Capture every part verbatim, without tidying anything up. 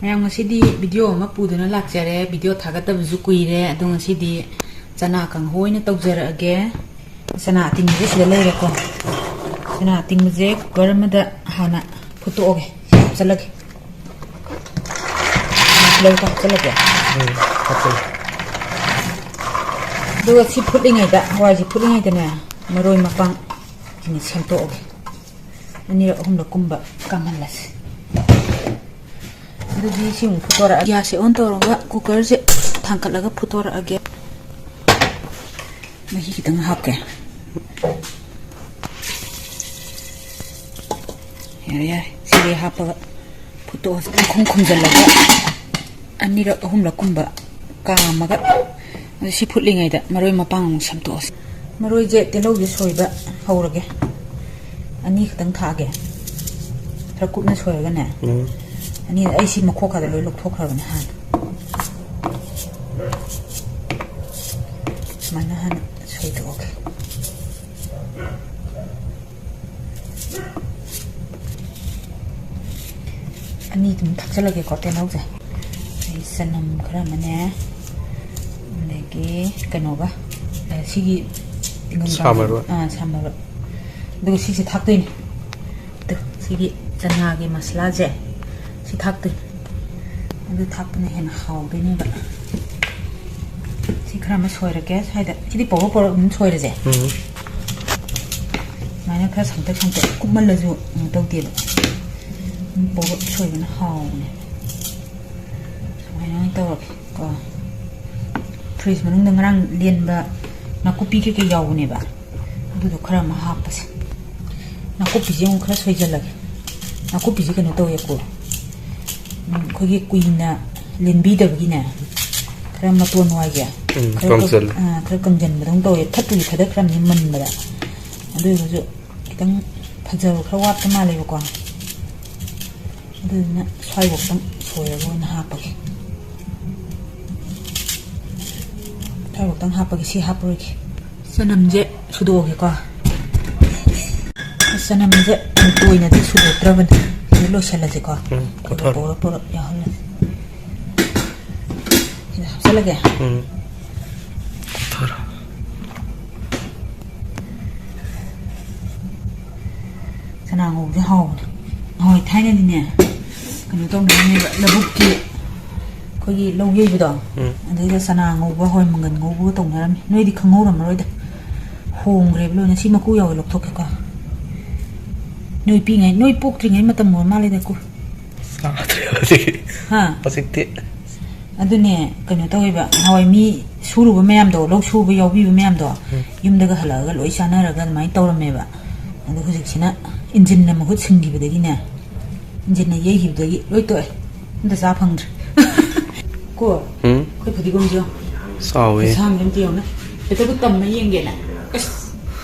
ꯃꯌꯥꯝ, ꯉꯁꯤꯗꯤ ꯚꯤꯗꯤꯑꯣ ꯑꯃ ꯄꯨꯗꯨꯅ ꯂꯥꯛꯆꯔꯦ꯫ ꯚꯤꯗꯤꯑꯣ ꯊꯥꯒꯠꯇꯕꯁꯨ ꯀꯨꯏꯔꯦ꯫ ꯑꯗꯣ ꯉꯁꯤꯗꯤ ꯆꯅꯥ ꯀꯥꯡꯍꯧ ꯑꯣꯏꯅ ꯇꯧꯖꯔꯛꯑꯒꯦ꯫ ꯆꯅꯥ ꯑꯇꯤꯡꯕꯁꯦ ꯁꯤꯗ ꯂꯩꯔꯦꯀꯣ꯫ ꯆꯅꯥ ꯑꯇꯤꯡꯕꯁꯦ ꯀꯨꯀꯔ ꯑꯃꯗ ꯍꯥꯟꯅ ꯐꯨꯠꯇꯣꯛꯑꯒꯦ꯫ ꯍꯥꯞꯆꯜꯂꯒꯦ꯫ ꯇꯤꯜꯍꯧ ꯍꯥꯞꯆꯜꯂꯒꯦ꯫ ꯎꯝ, ꯍꯥꯞꯆꯜꯂꯦ꯫ ꯑꯗꯨꯒ ꯁꯤ ꯐꯨꯠꯂꯤꯉꯩꯗ, ꯍꯋꯥꯏꯁꯦ ꯐꯨꯠꯂꯤꯉꯩꯗꯅꯦ, ꯃꯔꯣꯏ ꯃꯄꯥꯡ ꯁꯤꯅ ꯁꯦꯝꯗꯣꯛꯑꯒꯦ꯫ ꯑꯅꯤꯔꯛ ꯑꯍꯨꯝꯂꯛ ꯀꯨꯝꯕ ꯀꯥꯝꯍꯜꯂꯁꯤ꯫ ꯑꯗꯨꯗꯤ ꯁꯤ ꯑꯃꯨꯛ ꯐꯨꯠꯇꯣꯔꯛꯑꯒꯦ꯫ ꯒ꯭ꯌꯥꯁꯁꯦ ꯑꯣꯟ ꯇꯧꯔꯒ ꯀꯨꯀꯔꯁꯦ ꯊꯥꯡꯒꯠꯂꯒ ꯐꯨꯠꯇꯣꯔꯛꯑꯒꯦ꯫ ꯃꯍꯤ ꯈꯤꯇꯪ ꯍꯥꯞꯀꯦ꯫ ꯌꯥꯔꯦ, ꯌꯥꯔꯦ꯫ ꯁꯤꯗꯤ ꯍꯥꯞꯄꯒ ꯐꯨꯠꯇꯣꯛꯑꯁꯤ꯫ ꯄꯨꯡꯈꯨꯝ ꯈꯨꯝꯖꯤꯜꯂꯒ ꯑꯅꯤꯔꯛ ꯑꯍꯨꯝꯂꯛ ꯀꯨꯝꯕ ꯀꯥꯝꯃꯒ, ꯑꯗꯨ ꯁꯤ ꯐꯨꯠꯂꯤꯉꯩꯗ ꯃꯔꯣꯏ ꯃꯄꯥꯡ ꯑꯃꯨꯛ ꯁꯦꯝꯗꯣꯛꯑꯁꯤ꯫ ꯃꯔꯣꯏꯁꯦ, ꯇꯤꯜꯍꯧꯁꯦ ꯁꯣꯏꯕ ꯍꯧꯔꯒꯦ꯫ ꯑꯅꯤ ꯈꯛꯇꯪ ꯊꯥꯛꯑꯒꯦ꯫ ꯈꯔ ꯀꯨꯞꯅ ꯁꯣꯏꯔꯒꯅꯦ꯫ ꯎꯝ꯫ ꯑꯅꯤ, ꯑꯩ ꯁꯤ ꯃꯈꯣꯛ ꯈꯔ ꯂꯣꯏ ꯂꯧꯊꯣꯛꯈ꯭ꯔꯕꯅꯦ ꯍꯥꯟꯅ꯫ ꯁꯨꯃꯥꯏꯅ ꯍꯥꯟꯅ ꯁꯣꯏꯗꯣꯛꯑꯒꯦ꯫ ꯑꯅꯤ ꯑꯗꯨꯝ ꯊꯥꯛꯆꯜꯂꯒꯦꯀꯣ, ꯇꯤꯜꯍꯧꯁꯦ꯫ ꯑꯗꯩ ꯆꯅꯝ ꯈꯔ ꯑꯃꯅꯦ, ꯑꯗꯒꯤ ꯀꯩꯅꯣꯒ, ꯑ, ꯁꯤꯒꯤ ꯇꯤꯡꯒꯪ ꯁꯥ ꯃꯔꯣꯏ꯫ ꯑꯥ, ꯁꯥ ꯃꯔꯣꯏ꯫ ꯑꯗꯨꯒ ꯁꯤꯁꯦ ꯊꯥꯛꯇꯣꯏꯅꯦ꯫ ꯑꯗꯨ ꯁꯤꯒꯤ ꯆꯅꯥꯒꯤ ꯃꯁꯂꯥꯁꯦ ꯁꯤ ꯊꯥꯛꯇꯣꯏꯅꯦ꯫ ꯑꯗꯨ ꯊꯥꯛꯄꯅ ꯍꯦꯟꯅ ꯍꯥꯎꯗꯣꯏꯅꯦꯕ꯫ ꯁꯤ ꯈꯔ ꯑꯃ ꯁꯣꯏꯔꯒꯦ ꯁ꯭ꯋꯥꯏꯗ꯫ ꯁꯤꯗꯤ ꯄꯧꯔꯞ ꯄꯧꯔꯞ ꯑꯗꯨꯝ ꯁꯣꯏꯔꯁꯦ꯫ ꯎꯝ꯫ ꯁꯨꯃꯥꯏꯅ ꯈꯔ ꯁꯥꯡꯇꯛ ꯁꯥꯡꯇꯛ ꯀꯨꯞꯃꯜꯂꯁꯨ ꯀꯩꯅꯣ ꯇꯧꯗꯦꯕ꯫ ꯑꯗꯨꯝ ꯄꯧꯔꯞ ꯁꯣꯏꯕꯅ ꯍꯥꯎꯕꯅꯦ꯫ ꯁꯨꯃꯥꯏꯅ ꯑꯣꯏꯅ ꯇꯧꯔꯒꯦ ꯀꯣ꯫ ꯐ꯭ꯔꯤꯖ ꯃꯅꯨꯡꯗ ꯉꯔꯥꯡ ꯂꯦꯟꯕ ꯅꯥꯀꯨꯞꯄꯤ ꯀꯩꯀꯩ ꯌꯥꯎꯕꯅꯦꯕ꯫ ꯑꯗꯨꯗꯣ ꯈꯔ ꯑꯃ ꯍꯥꯞꯄꯁꯦ꯫ ꯅꯥꯀꯨꯞꯄꯤꯁꯦ ꯑꯃꯨꯛ ꯈꯔ ꯁꯣꯏꯖꯜꯂꯒꯦ꯫ ꯅꯥꯀꯨꯞꯄꯤꯁꯦ ꯀꯩꯅꯣ ꯇꯧꯋꯦꯀꯣ, ꯎꯝ, ꯑꯩꯈꯣꯏꯒꯤ ꯀꯨꯏꯅ ꯂꯦꯟꯕꯤꯗꯕꯒꯤꯅꯦ, ꯈꯔ ꯃꯇꯣꯟ ꯋꯥꯏꯁꯦ ꯎꯝ, ꯈꯔ ꯀꯪ-, ꯀꯪꯁꯤꯜꯂꯦ꯫ ꯑꯥ, ꯈꯔ ꯀꯪꯁꯤꯟꯕꯗꯧꯅ ꯇꯧꯋꯦ꯫ ꯐꯠꯇꯨꯗꯤ ꯐꯗ ꯈꯔ ꯑꯃꯗꯤ ꯃꯟꯕꯗ, ꯑꯗꯨ ꯑꯣꯏꯔꯒꯁꯨ ꯈꯤꯇꯪ ꯐꯖꯕ ꯈꯔ ꯋꯥꯠꯄ ꯃꯥꯜꯂꯦꯕꯀꯣ꯫ ꯑꯗꯨꯗꯨꯅ ꯁ꯭ꯋꯥꯏꯐꯥꯎꯇꯪ ꯁꯣꯏꯔꯒ ꯑꯣꯏꯅ ꯍꯥꯞꯄꯒꯦ꯫ ꯁ꯭ꯋꯥꯏꯐꯥꯎꯇꯪ ꯍꯥꯞꯄꯒꯦ, ꯁꯤ ꯍꯥꯞꯄꯔꯣꯏꯒꯦ꯫ ꯆꯅꯝꯁꯦ ꯁꯨꯗꯣꯛꯑꯒꯦꯀꯣ꯫ ꯆꯅꯝꯁꯦ ꯌꯥꯝ ꯇꯣꯏꯅꯗꯤ ꯁꯨꯗꯣꯛꯇ꯭ꯔꯕꯅꯤ꯫ ꯂꯣꯏꯁꯤꯜꯂꯁꯤꯀꯣ꯫ ꯎꯝ, ꯑꯗꯨꯒ ꯀꯣꯊꯔꯣ꯫ ꯄꯧꯔꯞ ꯄꯧꯔꯞ ꯌꯥꯎꯍꯜꯂꯁꯤ꯫ ꯁꯤꯗ ꯍꯥꯞꯆꯜꯂꯒꯦ꯫ ꯎꯝ꯫ ꯀꯣꯊꯔꯣ꯫ ꯆꯅꯥ ꯉꯧꯕꯁꯦ ꯍꯥꯎꯕꯅꯦ꯫ ꯍꯣꯏ, ꯊꯥꯏꯅꯗꯤꯅꯦ, ꯀꯩꯅꯣ ꯇꯧꯅꯔꯝꯃꯦꯕ, ꯂꯧꯕꯨꯛꯀꯤ ꯑꯩꯈꯣꯏꯒꯤ ꯂꯧ ꯌꯩꯕꯗꯣ, ꯎꯝ꯫ ꯑꯗꯩꯗ ꯆꯅꯥ ꯉꯧꯕ, ꯍꯣꯏ, ꯃꯪꯒꯟ ꯉꯧꯕꯒ ꯇꯧꯅꯔꯝꯃꯤ꯫ ꯅꯣꯏꯗꯤ ꯈꯪꯍꯧꯔꯝꯃꯔꯣꯏꯗ, ꯍꯣꯡꯈ꯭ꯔꯦꯕ ꯂꯣꯏꯅ꯫ ꯁꯤ ꯃꯀꯨ ꯌꯥꯎꯋꯦ, ꯂꯧꯊꯣꯛꯀꯦꯀꯣ꯫ ꯅꯣꯏ ꯄꯤꯛꯏꯉꯩ, ꯅꯣꯏ ꯄꯣꯛꯇ꯭ꯔꯤꯉꯩ ꯃꯇꯝ ꯑꯣꯏꯔ ꯃꯥꯜꯂꯦꯗ, ꯀꯨ꯫ ꯆꯥꯗ꯭ꯔꯦ ꯍꯧꯖꯤꯛ꯫ ꯍꯥ? ꯍꯧꯖꯤꯛꯇꯤ꯫ ꯑꯗꯨꯅꯦ, ꯀꯩꯅꯣ ꯇꯧꯋꯦꯕ, ꯅꯍꯥꯟꯋꯥꯏ ꯃꯤ ꯁꯨꯔꯨꯕ ꯃꯌꯥꯝꯗꯣ, ꯂꯧ ꯁꯨꯕ ꯌꯥꯎꯕꯤꯕ ꯃꯌꯥꯝꯗꯣ, ꯎꯝ꯫ ꯌꯨꯝꯗꯒ ꯍꯜꯂꯛꯑꯒ ꯂꯣꯏ ꯆꯥꯅꯔꯒ ꯑꯗꯨꯃꯥꯏꯅ ꯇꯧꯔꯝꯃꯦꯕ꯫ ꯑꯗꯣ ꯍꯧꯖꯤꯛꯁꯤꯅ ꯏꯟꯖꯤꯟꯅ ꯃꯍꯨꯠ ꯁꯤꯟꯈꯤꯕꯗꯒꯤꯅꯦ, ꯏꯟꯖꯤꯟꯅ ꯌꯩꯈꯤꯕꯗꯒꯤ ꯂꯣꯏ ꯇꯣꯛꯑꯦ꯫ ꯑꯝꯇ ꯆꯥ ꯐꯪꯗ꯭ꯔꯦ꯫ ꯀꯣ, ꯎꯝ꯫ ꯑꯩꯈꯣꯏ ꯐꯗꯤꯒꯣꯝꯁꯦ ꯌꯦꯡꯉꯣ꯫ ꯆꯥꯎꯋꯦ꯫ ꯈꯨꯠꯁꯥꯡꯁꯦ ꯑꯝꯇ ꯌꯦꯡꯉꯨꯅꯦ꯫ ꯍꯦꯛꯇꯕꯨ ꯇꯝꯃ ꯌꯦꯡꯒꯦꯅ꯫ ꯑꯁ,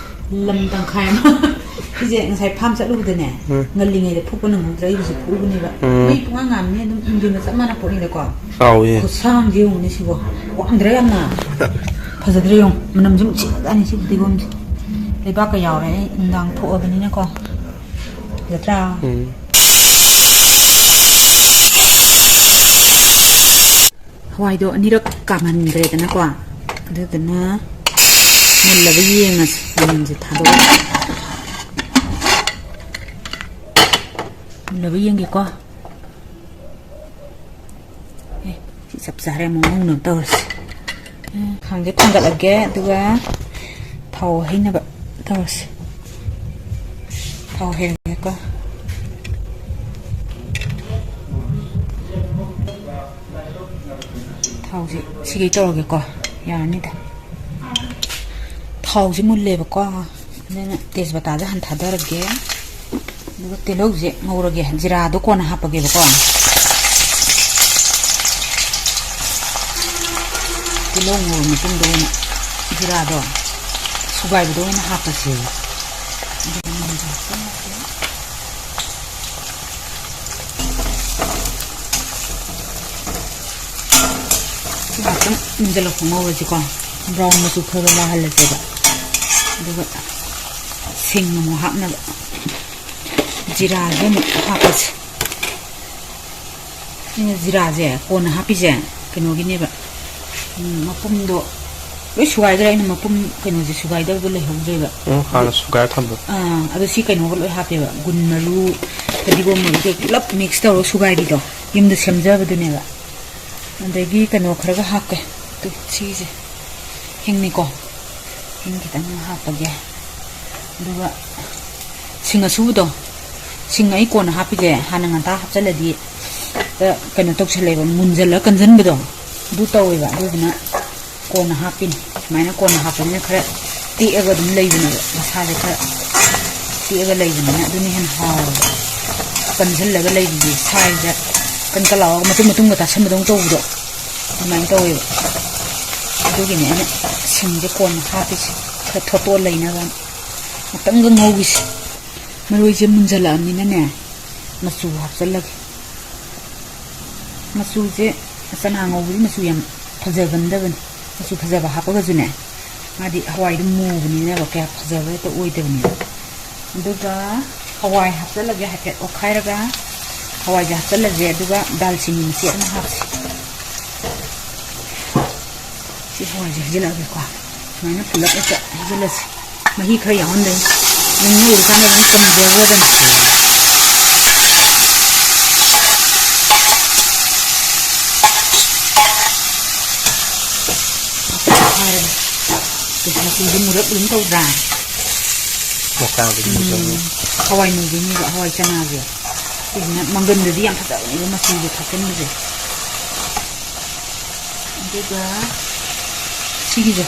ꯂꯝ ꯇꯪꯈꯥꯏ ꯑꯃ꯫ ꯁꯤꯁꯦ ꯉꯁꯥꯏ ꯐꯥꯝ ꯆꯠꯂꯨꯕꯗꯅꯦ, ꯎꯝ꯫ ꯉꯜꯂꯤꯉꯩꯗ ꯐꯨꯛꯄ ꯅꯪꯍꯧꯗ꯭ꯔꯦ, ꯑꯩ ꯍꯧꯖꯤꯛ ꯐꯨꯛꯎꯕꯅꯦꯕ꯫ ꯎꯝ꯫ ꯃꯩ ꯄꯨꯡꯉꯥꯟ ꯉꯥꯟꯕꯅꯦ, ꯑꯗꯨꯝ ꯏꯟꯗꯨꯅ ꯆꯞ ꯃꯥꯟꯅ ꯄꯣꯠꯅꯤꯗꯀꯣ꯫ ꯆꯥꯎꯋꯦ꯫ ꯈꯨꯠꯁꯥꯡꯁꯦ ꯌꯦꯡꯉꯨꯅꯦ ꯁꯤꯕꯣ꯫ ꯋꯥꯡꯗ꯭ꯔꯥ ꯌꯥꯝꯅ? ꯐꯖꯗ꯭ꯔꯦ ꯌꯦꯡꯉꯨ꯫ ꯃꯅꯝꯁꯨ ꯅꯨꯡꯁꯤꯈ꯭ꯔꯖꯥꯠꯅꯤ ꯁꯤ ꯐꯗꯤꯒꯣꯝꯁꯦ꯫ ꯂꯩꯕꯥꯛꯀ ꯌꯥꯎꯔꯦ, ꯑꯩ ꯅꯨꯡꯗꯥꯡ ꯐꯨꯛꯑꯕꯅꯤꯅꯀꯣ꯫ ꯐꯖꯗ꯭ꯔꯥ? ꯎꯝ꯫ ꯍꯋꯥꯏꯗꯣ ꯑꯅꯤꯔꯛ ꯀꯥꯝꯍꯟꯈ꯭ꯔꯦꯗꯅꯀꯣ꯫ ꯑꯗꯨꯗꯨꯅ ꯃꯨꯜꯂꯕ ꯌꯦꯡꯉꯁꯤ꯫ ꯃꯅꯤꯟꯁꯦ ꯊꯥꯗꯣꯛꯑꯒ꯫ ꯃꯨꯜꯂꯕ ꯌꯦꯡꯒꯦꯀꯣ꯫ ꯑꯦ, ꯁꯤ ꯆꯞ ꯆꯥꯔꯦ, ꯑꯃꯨꯛ ꯉꯧꯅꯕ ꯇꯧꯔꯁꯤ꯫ ꯎꯝ, ꯈꯥꯡꯁꯦ ꯊꯥꯡꯒꯠꯂꯒꯦ, ꯑꯗꯨꯒ ꯊꯥꯎ ꯍꯩꯅꯕ ꯇꯧꯔꯁꯤ꯫ ꯊꯥꯎ ꯍꯩꯔꯒꯦꯀꯣ꯫ ꯊꯥꯎꯁꯦ ꯁꯤꯒꯩ ꯇꯧꯔꯒꯦꯀꯣ, ꯌꯥꯔꯅꯤꯗ꯫ ꯊꯥꯎꯁꯦ ꯃꯨꯜꯂꯦꯕꯀꯣ, ꯑꯗꯨꯅ ꯇꯦꯖꯄꯇꯥꯁꯦ ꯍꯥꯟꯅ ꯊꯥꯗꯔꯒꯦ꯫ ꯑꯗꯨꯒ ꯇꯤꯜꯍꯧꯁꯦ ꯉꯧꯔꯒꯦ, ꯖꯤꯔꯥꯗꯣ ꯀꯣꯟꯅ ꯍꯥꯞꯄꯒꯦꯕꯀꯣ꯫ ꯇꯤꯜꯍꯧ ꯉꯧꯔ ꯃꯇꯨꯡꯗ ꯑꯣꯏꯅ ꯖꯤꯔꯥꯗꯣ ꯁꯨꯒꯥꯏꯕꯗ ꯑꯣꯏꯅ ꯍꯥꯞꯄꯁꯦ꯫ ꯁꯤ ꯉꯥꯛꯇꯪ ꯃꯨꯟꯖꯜꯂꯛꯄ ꯉꯧꯔꯁꯤꯀꯣ꯫ ꯕ꯭ꯔꯥꯎꯟ ꯃꯆꯨ ꯈꯔ ꯈꯔ ꯂꯥꯛꯍꯜꯂꯁꯦꯕ꯫ ꯑꯗꯨꯒ ꯁꯤꯡ ꯑꯃꯨꯛ ꯍꯥꯞꯅꯕ꯫ ꯖꯤꯔꯥꯁꯦ ꯑꯃꯨꯛ ꯍꯥꯞꯄꯁꯦ꯫ ꯑꯩꯅ ꯖꯤꯔꯥꯁꯦ ꯀꯣꯟꯅ ꯍꯥꯞꯄꯤꯁꯦ ꯀꯩꯅꯣꯒꯤꯅꯦꯕ, ꯎꯝ, ꯃꯄꯨꯝꯗꯣ ꯂꯣꯏ ꯁꯨꯒꯥꯏꯈ꯭ꯔꯦ꯫ ꯑꯩꯅ ꯃꯄꯨꯝ ꯀꯩꯅꯣꯁꯦ ꯁꯨꯒꯥꯏꯗꯕꯗꯣ ꯂꯩꯍꯧꯗ꯭ꯔꯦꯕ꯫ ꯎꯝ, ꯍꯥꯟꯅ ꯁꯨꯒꯥꯏꯔ ꯊꯝꯕ꯫ ꯑꯥ, ꯑꯗꯣ ꯁꯤ ꯀꯩꯅꯣꯒ ꯂꯣꯏ ꯍꯥꯞꯄꯦꯕ, ꯒꯨꯟ ꯃꯔꯨ, ꯐꯗꯤꯒꯣꯝ ꯃꯔꯨ, ꯄꯨꯂꯞ ꯃꯤꯛꯁ ꯇꯧꯔꯒ ꯁꯨꯒꯥꯏꯕꯤꯗꯣ, ꯌꯨꯝꯗ ꯁꯦꯝꯖꯕꯗꯨꯅꯦꯕ꯫ ꯑꯗꯒꯤ ꯀꯩꯅꯣ ꯈꯔꯒ ꯍꯥꯞꯀꯦ꯫ ꯇꯨ, ꯁꯤꯒꯤꯁꯦ ꯍꯤꯡꯅꯤꯀꯣ, ꯍꯤꯡ ꯈꯤꯇꯪ ꯍꯥꯞꯄꯒꯦ꯫ ꯑꯗꯨꯒ ꯁꯤꯡ ꯑꯁꯨꯕꯗꯣ, ꯁꯤꯡ ꯑꯩ ꯀꯣꯟꯅ ꯍꯥꯞꯄꯤꯁꯦ, ꯍꯥꯟꯅ ꯉꯟꯇꯥ ꯍꯥꯞꯆꯜꯂꯗꯤ ꯍꯦꯛꯇ ꯀꯩꯅꯣ ꯇꯧꯁꯜꯂꯦꯕ, ꯃꯨꯟꯖꯜꯂ ꯀꯟꯖꯟꯕꯗꯣ ꯑꯗꯨ ꯇꯧꯋꯦꯕ꯫ ꯑꯗꯨꯗꯨꯅ ꯀꯣꯟꯅ ꯍꯥꯞꯄꯤꯅꯤ꯫ ꯁꯨꯃꯥꯏꯅ ꯀꯣꯟꯅ ꯍꯥꯞꯄꯅꯤꯅ ꯈꯔ ꯇꯦꯛꯑꯒ ꯑꯗꯨꯝ ꯂꯩꯕꯅꯦꯕ, ꯃꯁꯥꯁꯦ ꯈꯔ ꯇꯦꯛꯑꯒ ꯂꯩꯕꯅꯤꯅ ꯑꯗꯨꯅ ꯍꯦꯟꯅ ꯍꯥꯎꯋꯦꯕ꯫ ꯀꯟꯁꯤꯜꯂꯒ ꯂꯩꯕꯁꯦ ꯁꯥꯏꯁꯤꯗ ꯀꯟ ꯀꯟ ꯂꯥꯎꯔꯒ ꯃꯇꯨꯝ ꯃꯇꯨꯝꯒ ꯇꯥꯁꯟꯕꯗꯧꯅ ꯇꯧꯕꯗꯣ ꯑꯗꯨꯃꯥꯏꯅ ꯇꯧꯋꯦꯕ꯫ ꯑꯗꯨꯒꯤꯅꯦ ꯑꯩꯅ ꯁꯤꯡꯁꯦ ꯀꯣꯟꯅ ꯍꯥꯞꯄꯤꯁꯦ, ꯈꯔ ꯊꯣꯠꯇꯣꯛꯑ ꯂꯩꯅꯕ꯫ ꯉꯥꯛꯇꯪꯒ ꯉꯧꯈꯤꯁꯦ꯫ ꯃꯔꯣꯏꯁꯦ ꯃꯨꯟꯖꯜꯂꯛꯑꯕꯅꯤꯅꯅꯦ, ꯃꯆꯨ ꯍꯥꯞꯆꯜꯂꯒꯦ꯫ ꯃꯆꯨꯁꯦ ꯆꯅꯥ ꯉꯧꯕꯗꯤ ꯃꯆꯨ ꯌꯥꯝ ꯐꯖꯒꯟꯗꯕꯅꯤ꯫ ꯃꯆꯨ ꯐꯖꯕ ꯍꯥꯞꯄꯒꯁꯨꯅꯦ, ꯃꯥꯗꯤ ꯍꯋꯥꯏꯗꯣ ꯃꯨꯕꯅꯤꯅꯕ ꯀꯌꯥ ꯐꯖꯕ ꯍꯦꯛꯇ ꯑꯣꯏꯗꯕꯅꯦꯕ꯫ ꯑꯗꯨꯒ ꯍꯋꯥꯏ ꯍꯥꯞꯆꯜꯂꯒꯦ, ꯍꯥꯏꯐꯦꯠ ꯑꯣꯠꯈꯥꯏꯔꯒ ꯍꯋꯥꯏꯁꯦ ꯍꯥꯞꯆꯜꯂꯁꯦ꯫ ꯑꯗꯨꯒ ꯗꯥꯜꯆꯤꯅꯤ ꯃꯆꯦꯠ ꯑꯃ ꯍꯥꯞꯁꯦ꯫ ꯁꯤ ꯍꯋꯥꯏꯁꯦ ꯍꯩꯖꯤꯜꯂꯛꯑꯒꯦꯀꯣ꯫ ꯁꯨꯃꯥꯏꯅ ꯄꯨꯂꯞ ꯍꯦꯛꯇ ꯍꯩꯖꯤꯜꯂꯁꯤ꯫ ꯃꯍꯤ ꯈꯔ ꯌꯥꯎꯍꯟꯗꯣꯏꯅꯤ꯫ ꯑꯗꯨꯝ ꯉꯧꯔꯤꯀꯥꯟꯗ ꯑꯗꯨꯝ ꯀꯪꯖꯈ꯭ꯔꯗꯕꯅꯤ꯫ ꯍꯥꯏꯔꯒ ꯃꯆꯨꯁꯦ ꯃꯨꯔꯞ ꯑꯗꯨꯝ ꯇꯧꯗ꯭ꯔꯥ? ꯃꯀꯥꯗꯒꯤ ꯃꯆꯜ꯫ ꯍꯋꯥꯏ ꯃꯨꯕꯤꯅꯦꯕ, ꯍꯋꯥꯏ ꯆꯅꯥꯁꯦ꯫ ꯁꯤꯁꯤꯅ ꯃꯪꯒꯟꯗꯗꯤ ꯌꯥꯝ ꯐꯖꯕꯅꯦꯕ, ꯃꯆꯨꯁꯦ ꯊꯥꯛꯆꯟꯕꯁꯦ꯫ ꯑꯗꯨꯒ ꯁꯤꯒꯤꯁꯦ,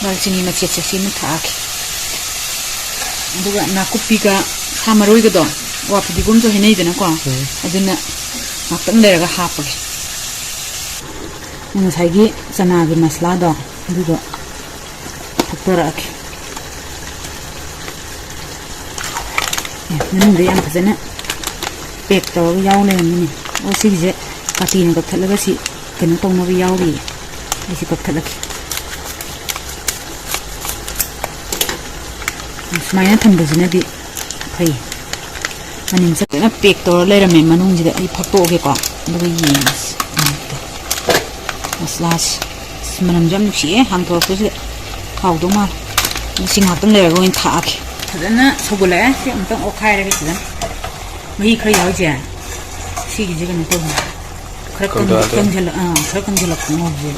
ꯗꯥꯜꯆꯤꯅꯤ ꯃꯆꯦꯠꯁꯦ ꯁꯤꯃ ꯊꯥꯛꯑꯒꯦ꯫ ꯑꯗꯨꯒ ꯅꯥꯀꯨꯞꯄꯤꯒ ꯁꯥ ꯃꯔꯣꯏꯒꯗꯣ, ꯋꯥ ꯐꯗꯤꯒꯣꯝꯁꯨ ꯍꯩꯅꯩꯗꯅꯀꯣ, ꯎꯝ꯫ ꯑꯗꯨꯅ ꯉꯥꯛꯇꯪ ꯂꯩꯔꯒ ꯍꯥꯞꯄꯒꯦ꯫ ꯉꯁꯥꯏꯒꯤ ꯆꯅꯥꯒꯤ ꯃꯁꯂꯥꯗꯣ ꯑꯗꯨꯗꯣ ꯊꯥꯛꯇꯣꯔꯛꯑꯒꯦ꯫ ꯑꯦ, ꯃꯅꯨꯡꯗ ꯌꯥꯝ ꯐꯖꯅ ꯄꯦꯛ ꯇꯧꯔꯒ ꯌꯥꯎ ꯂꯩꯔꯝꯃꯤꯅꯦ꯫ ꯑꯣ, ꯁꯤꯒꯤꯁꯦ ꯀꯥꯇꯤꯅ ꯀꯛꯊꯠꯂꯒ ꯁꯤ ꯀꯩꯅꯣ ꯇꯧꯅꯕ ꯌꯥꯎꯔꯤ꯫ ꯑꯩꯁꯤ ꯀꯛꯊꯠꯂꯒꯦ꯫ ꯁꯨꯃꯥꯏꯅ ꯊꯝꯕꯁꯤꯅꯗꯤ ꯐꯩ꯫ ꯃꯅꯤꯟꯁꯦ ꯐꯖꯅ ꯄꯦꯛ ꯇꯧꯔ ꯂꯩꯔꯝꯃꯦ ꯃꯅꯨꯡꯁꯤꯗ꯫ ꯑꯩ ꯐꯛꯇꯣꯛꯑꯒꯦꯀꯣ, ꯑꯗꯨꯒ ꯌꯦꯡꯉꯁꯤ꯫ ꯃꯁꯂꯥꯁꯦ, ꯑꯁ, ꯃꯅꯝꯁꯦ ꯌꯥꯝ ꯅꯨꯡꯁꯤꯌꯦ꯫ ꯍꯥꯡꯗꯣꯔꯛꯄꯁꯤꯗ ꯍꯥꯎꯗꯧ ꯃꯥꯜꯂꯦ꯫ ꯁꯤ ꯉꯥꯛꯇꯪ ꯂꯩꯔꯒ ꯑꯣꯏꯅ ꯊꯥꯛꯑꯒꯦ꯫ ꯐꯖꯅ ꯁꯧꯒꯠꯂꯛꯑꯦ꯫ ꯁꯤ ꯑꯃꯨꯛꯇꯪ ꯑꯣꯠꯈꯥꯏꯔꯒꯦ ꯐꯖꯅ꯫ ꯃꯍꯤ ꯈꯔ ꯌꯥꯎꯔꯤꯁꯦ, ꯁꯤꯒꯤꯁꯦ ꯀꯩꯅꯣ ꯇꯧꯕꯅꯦ, ꯈꯔ ꯀꯪ-, ꯀꯪꯊꯔꯛꯑꯗꯣꯏꯅꯦ꯫ ꯀꯪꯁꯤꯜꯂꯛ-, ꯑꯥ, ꯈꯔ ꯀꯪꯁꯤꯜꯂꯛꯄ ꯉꯧꯕꯁꯦ꯫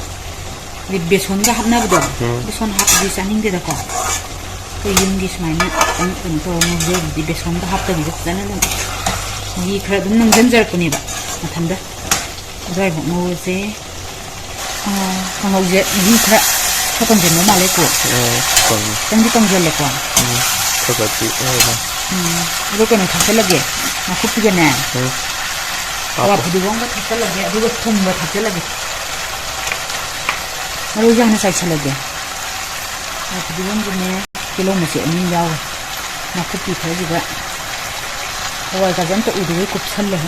ꯑꯗꯩ ꯕꯦꯁꯣꯟꯒ ꯍꯥꯞꯅꯕꯗꯣ, ꯎꯝ꯫ ꯕꯦꯁꯣꯟ ꯍꯥꯞꯄꯗꯤ ꯆꯥꯅꯤꯡꯗꯦꯗꯀꯣ꯫ ꯑꯩꯈꯣꯏ ꯌꯨꯝꯒꯤ ꯁꯨꯃꯥꯏꯅ ꯈꯤꯇꯪ ꯀꯩꯅꯣ ꯇꯧꯔꯒ ꯉꯧꯖꯕꯗꯤ ꯕꯦꯁꯣꯟꯒ ꯍꯥꯞꯇꯕꯤꯗ ꯐꯖꯅ ꯑꯗꯨꯝ ꯃꯍꯤ ꯈꯔ ꯑꯗꯨꯝ ꯅꯪꯁꯤꯟꯖꯔꯛꯄꯅꯦꯕ ꯃꯊꯟꯇ꯫ ꯑꯗꯨꯋꯥꯏꯐꯥꯎ ꯉꯧꯔꯁꯦ꯫ ꯑꯥ, ꯀꯥꯡꯍꯧꯁꯦ ꯃꯍꯤ ꯈꯔ, ꯈꯔ ꯀꯪꯁꯤꯟꯕ ꯃꯥꯜꯂꯦꯀꯣ꯫ ꯎꯝ, ꯀꯪꯉꯦ꯫ ꯈꯤꯇꯪꯗꯤ ꯀꯪꯁꯤꯜꯂꯦꯀꯣ꯫ ꯎꯝ, ꯈꯔ ꯈꯔꯗꯤ ꯑꯣꯏꯔꯦ꯫ ꯎꯝ, ꯑꯗꯣ ꯀꯩꯅꯣ ꯊꯥꯛꯆꯜꯂꯒꯦ, ꯅꯥꯀꯨꯞꯄꯤꯒꯅꯦ, ꯎꯝ꯫ ꯍꯋꯥꯏ ꯍꯥꯞꯄꯣ꯫ ꯐꯗꯤꯒꯣꯝꯒ ꯊꯥꯛꯆꯜꯂꯒꯦ, ꯑꯗꯨꯒ ꯊꯨꯝꯒ ꯊꯥꯛꯆꯜꯂꯒꯦ꯫ ꯃꯔꯣꯏꯁꯦ ꯍꯥꯟꯅ ꯆꯥꯏꯁꯜꯂꯒꯦ꯫ ꯍꯋꯥꯏ ꯐꯗꯤꯒꯣꯝꯁꯤꯅꯦ, ꯇꯤꯜꯍꯧ ꯃꯆꯦꯠ ꯑꯅꯤ ꯌꯥꯎꯔꯦ꯫ ꯅꯥꯀꯨꯞꯄꯤ ꯈꯔꯁꯤꯒ ꯍꯋꯥꯏꯒꯁꯦ ꯑꯝꯇ ꯎꯗꯈꯩ ꯀꯨꯞꯁꯜꯂꯦ꯫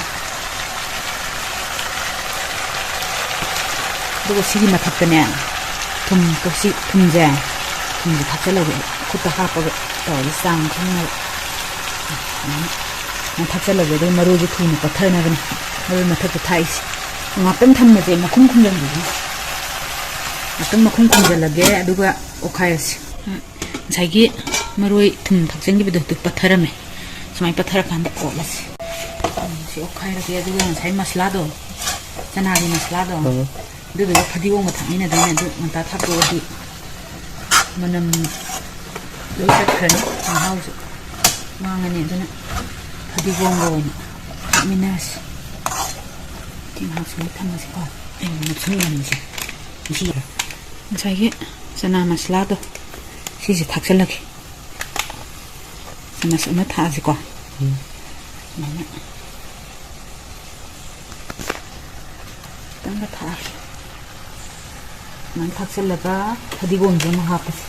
ꯑꯗꯨꯒ ꯁꯤꯒꯤ ꯃꯊꯛꯇꯅꯦ, ꯊꯨꯝ, ꯁꯤ ꯊꯨꯝꯁꯦ, ꯊꯨꯝꯁꯦ ꯊꯥꯛꯆꯜꯂꯒꯦ, ꯈꯨꯠꯇ ꯍꯥꯞꯄꯒ ꯇꯧꯔꯒ ꯆꯥꯡ ꯈꯪꯅꯕ꯫ ꯑꯗꯨꯃꯥꯏꯅ ꯊꯥꯛꯆꯜꯂꯒꯦ꯫ ꯑꯗꯨꯒ ꯃꯔꯣꯏꯁꯦ ꯊꯨꯅ ꯄꯠꯊꯅꯕꯅꯤ ꯃꯔꯣꯏ ꯃꯊꯛꯇ ꯊꯥꯛꯏꯁꯦ꯫ ꯉꯥꯛꯇꯪ ꯊꯝꯃꯁꯦ, ꯃꯈꯨꯝ ꯈꯨꯝꯖꯤꯟꯕꯤꯒꯅꯤ꯫ ꯉꯥꯛꯇꯪ ꯃꯈꯨꯝ ꯈꯨꯝꯖꯤꯜꯂꯒꯦ, ꯑꯗꯨꯒ ꯑꯣꯠꯈꯥꯏꯔꯁꯤ꯫ ꯉꯁꯥꯏꯒꯤ ꯃꯔꯣꯏ ꯊꯨꯝ ꯊꯥꯛꯆꯟꯈꯤꯕꯗꯣ ꯑꯗꯨ ꯄꯠꯊꯔꯝꯃꯦ꯫ ꯁꯨꯃꯥꯏꯅ ꯄꯠꯊꯔꯀꯥꯟꯗ ꯑꯣꯠꯂꯁꯤ꯫ ꯎꯝ, ꯁꯤ ꯑꯣꯠꯈꯥꯏꯔꯒꯦ꯫ ꯑꯗꯨꯒ ꯉꯁꯥꯏ ꯃꯁꯂꯥꯗꯣ, ꯆꯅꯥꯒꯤ ꯃꯁꯂꯥꯗꯣ, ꯎꯝ꯫ ꯑꯗꯨꯗꯨꯒ ꯐꯗꯤꯒꯣꯝꯒ ꯊꯥꯛꯃꯤꯟꯅꯗꯣꯏꯅꯦ꯫ ꯑꯗꯨ ꯉꯟꯇꯥ ꯊꯥꯛꯇꯣꯛꯑꯗꯤ ꯃꯅꯝ ꯂꯣꯏ ꯆꯠꯈ꯭ꯔꯅꯤ, ꯃꯍꯥꯎꯁꯨ ꯃꯥꯡꯉꯅꯤ꯫ ꯑꯗꯨꯅ ꯐꯗꯤꯒꯣꯝꯒ ꯑꯣꯏꯅ ꯊꯥꯛꯃꯤꯟꯅꯔꯁꯤ꯫ ꯁꯤ ꯉꯥꯏꯍꯥꯛ ꯁꯨꯃꯥꯏꯅ ꯊꯝꯃꯁꯤꯀꯣ꯫ ꯑꯩꯅ ꯅꯞꯁꯟꯕꯅꯤꯁꯦ꯫ ꯉꯁꯤ ꯉꯁꯥꯏꯒꯤ ꯆꯅꯥ ꯃꯁꯂꯥꯗꯣ ꯁꯤꯁꯦ ꯊꯥꯛꯆꯜꯂꯒꯦ꯫ ꯆꯥꯃꯁ ꯑꯃ ꯊꯥꯛꯑꯁꯤꯀꯣ꯫ ꯎꯝ꯫ ꯁꯨꯃꯥꯏꯅ ꯈꯤꯇꯪꯒ ꯊꯥꯛꯑꯒꯦ꯫ ꯁꯨꯃꯥꯏꯅ ꯊꯥꯛꯆꯜꯂꯒ ꯐꯗꯤꯒꯣꯝꯁꯦ ꯑꯃꯨꯛ ꯍꯥꯞꯄꯁꯤ꯫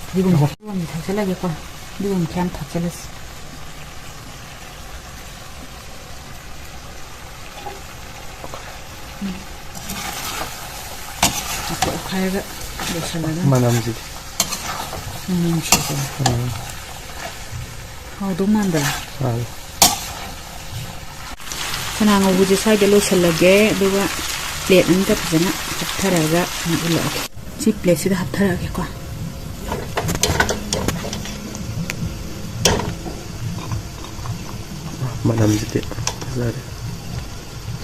ꯐꯗꯤꯒꯣꯝꯁꯦ, ꯐꯗꯤꯒꯣꯝꯁꯦ ꯊꯥꯛꯆꯜꯂꯒꯦꯀꯣ꯫ ꯐꯗꯤꯒꯣꯝ ꯈꯔ ꯌꯥꯝ ꯊꯥꯛꯆꯜꯂꯁꯤ꯫ ꯑꯣꯠꯈꯥꯏꯔꯒ ꯂꯣꯏꯁꯜꯂꯒ꯫ ꯃꯅꯝꯁꯤꯗꯤ꯫ ꯃꯅꯝ ꯅꯨꯡꯁꯤꯗꯅ꯫ ꯎꯝ꯫ ꯍꯥꯎꯗꯧ ꯃꯥꯟꯕ꯭ꯔꯥ? ꯃꯥꯜꯂꯤ꯫ ꯁꯅꯥ ꯉꯧꯕꯁꯦ ꯁ꯭ꯋꯥꯏꯗ ꯂꯣꯏꯁꯤꯜꯂꯒꯦ, ꯑꯗꯨꯒ ꯄ꯭ꯂꯦꯠ ꯑꯝꯇ ꯐꯖꯅ ꯍꯥꯞꯊꯔꯒ ꯑꯃꯨꯛ ꯎꯠꯂꯛꯑꯒꯦ꯫ ꯁꯤ ꯄ꯭ꯂꯦꯠꯁꯤꯗ ꯍꯥꯞꯊꯔꯛꯑꯒꯦꯀꯣ꯫ ꯃꯅꯝꯁꯤꯗꯤ ꯐꯖꯔꯦ꯫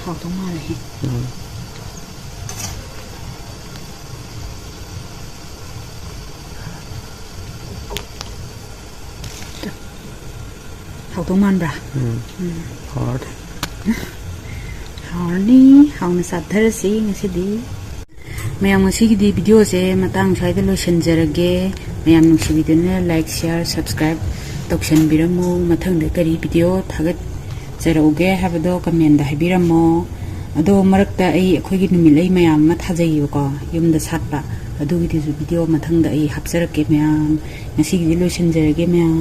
ꯍꯥꯎꯗꯧ ꯃꯥꯜꯂꯦꯍꯦ꯫ ꯎꯝ꯫ ꯍꯥꯎꯗꯧ ꯃꯥꯟꯕ꯭ꯔꯥ? ꯎꯝ꯫ ꯎꯝ꯫ ꯍꯥꯎꯔꯗꯤ꯫ ꯍꯥꯎꯔꯅꯤ, ꯍꯥꯎꯅ ꯆꯥꯊꯔꯁꯤ ꯉꯁꯤꯗꯤ꯫ ꯃꯌꯥꯝ, ꯉꯁꯤꯒꯤꯗꯤ ꯚꯤꯗꯤꯑꯣꯁꯦ ꯃꯇꯥꯡ ꯁ꯭ꯋꯥꯏꯗ ꯂꯣꯏꯁꯤꯟꯖꯔꯒꯦ꯫ ꯃꯌꯥꯝ ꯅꯨꯡꯁꯤꯕꯤꯗꯨꯅ like, share, subscribe ꯇꯧꯁꯟꯕꯤꯔꯝꯃꯨ꯫ ꯃꯊꯪꯗ ꯀꯔꯤ ꯚꯤꯗꯤꯑꯣ ꯊꯥꯒꯠꯆꯔꯛꯎꯒꯦ ꯍꯥꯏꯕꯗꯣ comment ꯍꯥꯏꯕꯤꯔꯝꯃꯣ꯫ ꯑꯗꯣ ꯃꯔꯛꯇ ꯑꯩ ꯑꯩꯈꯣꯏꯒꯤ ꯅꯨꯃꯤꯠꯂꯩ ꯃꯌꯥꯝ ꯑꯃ ꯊꯥꯖꯩꯌꯦꯕꯀꯣ, ꯌꯨꯝꯗ ꯁꯥꯠꯄ꯫ ꯑꯗꯨꯒꯤꯗꯨꯁꯨ ꯚꯤꯗꯤꯑꯣ ꯃꯊꯪꯗ ꯑꯩ ꯍꯥꯞꯆꯔꯛꯀꯦ ꯃꯌꯥꯝ꯫ ꯉꯁꯤꯒꯤꯗꯤ ꯂꯣꯏꯁꯤꯟꯖꯔꯒꯦ ꯃꯌꯥꯝ꯫